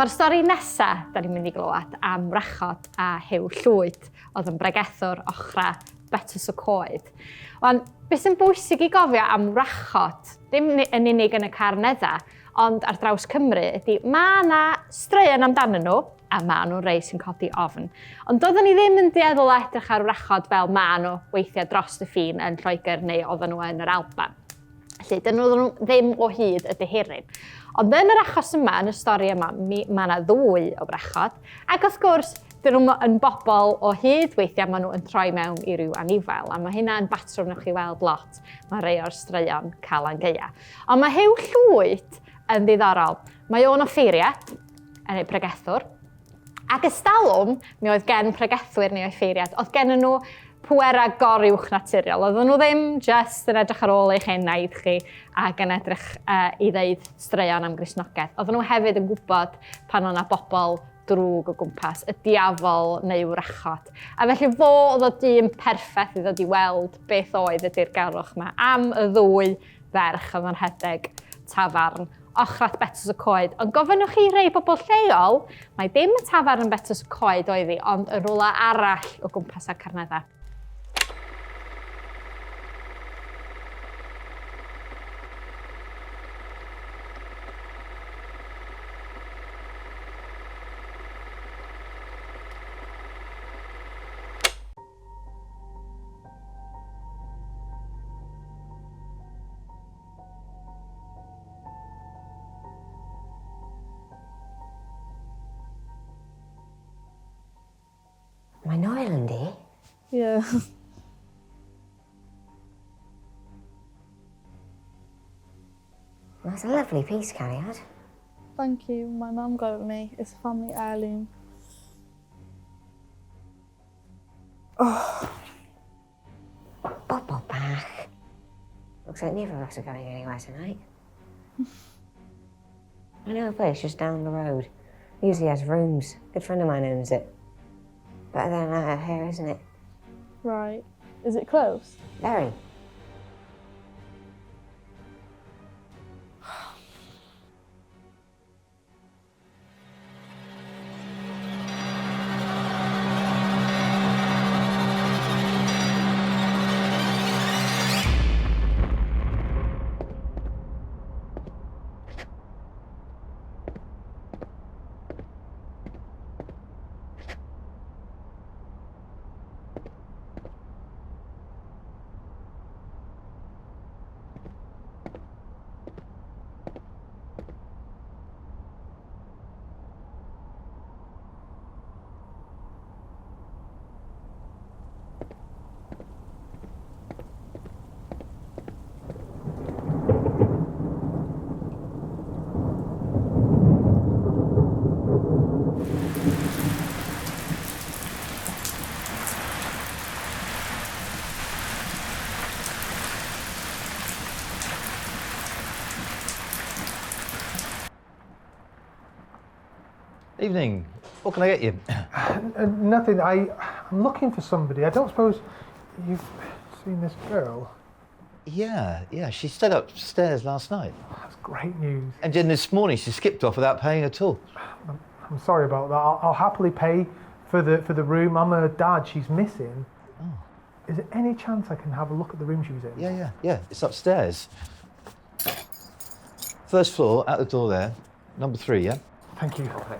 Mae'r stori nesaf da ni'n mynd i glywed am wrachod a Huw Llwyd oedd yn bregethwr ochra Betws y Coed. Wan, beth sy'n bwysig i gofio am wrachod, dim yn unig yn y Carneddau, ond ar draws Cymru, ydy mae yna straeon amdanyn nhw, a maen nhw'n rei sy'n codi ofn. Ond doeddwn ni ddim yn dueddol o edrych ar wrachod fel maen nhw weithiau dros y ffin yn Lloegr neu oedden nhw yn yr Alban. Felly, dyn nhw ddim o hyd y dihiryn. Ond yn yr achos yma, yn y stori yma, mi, mae yna ddwy o wrachod. Ac wrth gwrs, dyn nhw yn bobl o hyd, weithiau maen nhw yn troi mewn i ryw anifail. A mae hynna yn batrwm newch chi weld lot. Mae rhai o'r straeon Calan Gaea. Ond mae Huw Llwyd yn ddiddorol. Mae o'n offeiriad, yn ei pregethwr. Ac ystalwm, mi oedd gen pregethwyr neu offeiriad, oedd gen nhw pwerau goruwch naturiol. Oedden nhw ddim just yn edrych ar ôl eich enaid chi ac yn edrych i ddeud straeon am Gristnogaeth. Oedden nhw hefyd yn gwybod pan oedd yna bobl drwg o gwmpas, y diafol neu wrachod. A felly fo oedd o dyn perffaith i ddod i weld beth oedd y dirgelwch yma am y ddwy ferch oedd yn rhedeg tafarn ochrat Betws y Coed. Ond gofynnwch chi rei bobl lleol, mae dim y tafarn yn Betws y Coed oedd hi, ond yn rhywle arall o gwmpas ar Carneddau. Mae'n oer yndi? Ie. That's a lovely piece, Cariad. Thank you. My mum got it me. It's a family heirloom. Oh. Bobol bach. Looks like neither of us are going anywhere tonight. I know a place just down the road. Usually has rooms. Good friend of mine owns it. Better than out here, isn't it? Right. Is it close? Very. Evening. What can I get you? Nothing. I'm looking for somebody. I don't suppose you've seen this girl? Yeah, yeah. She stayed upstairs last night. That's great news. And then this morning she skipped off without paying at all. I'm sorry about that. I'll happily pay for the room. I'm her dad. She's missing. Oh. Is there any chance I can have a look at the room she was in? Yeah. It's upstairs. First floor, out the door there. Number 3, yeah? Thank you. Okay.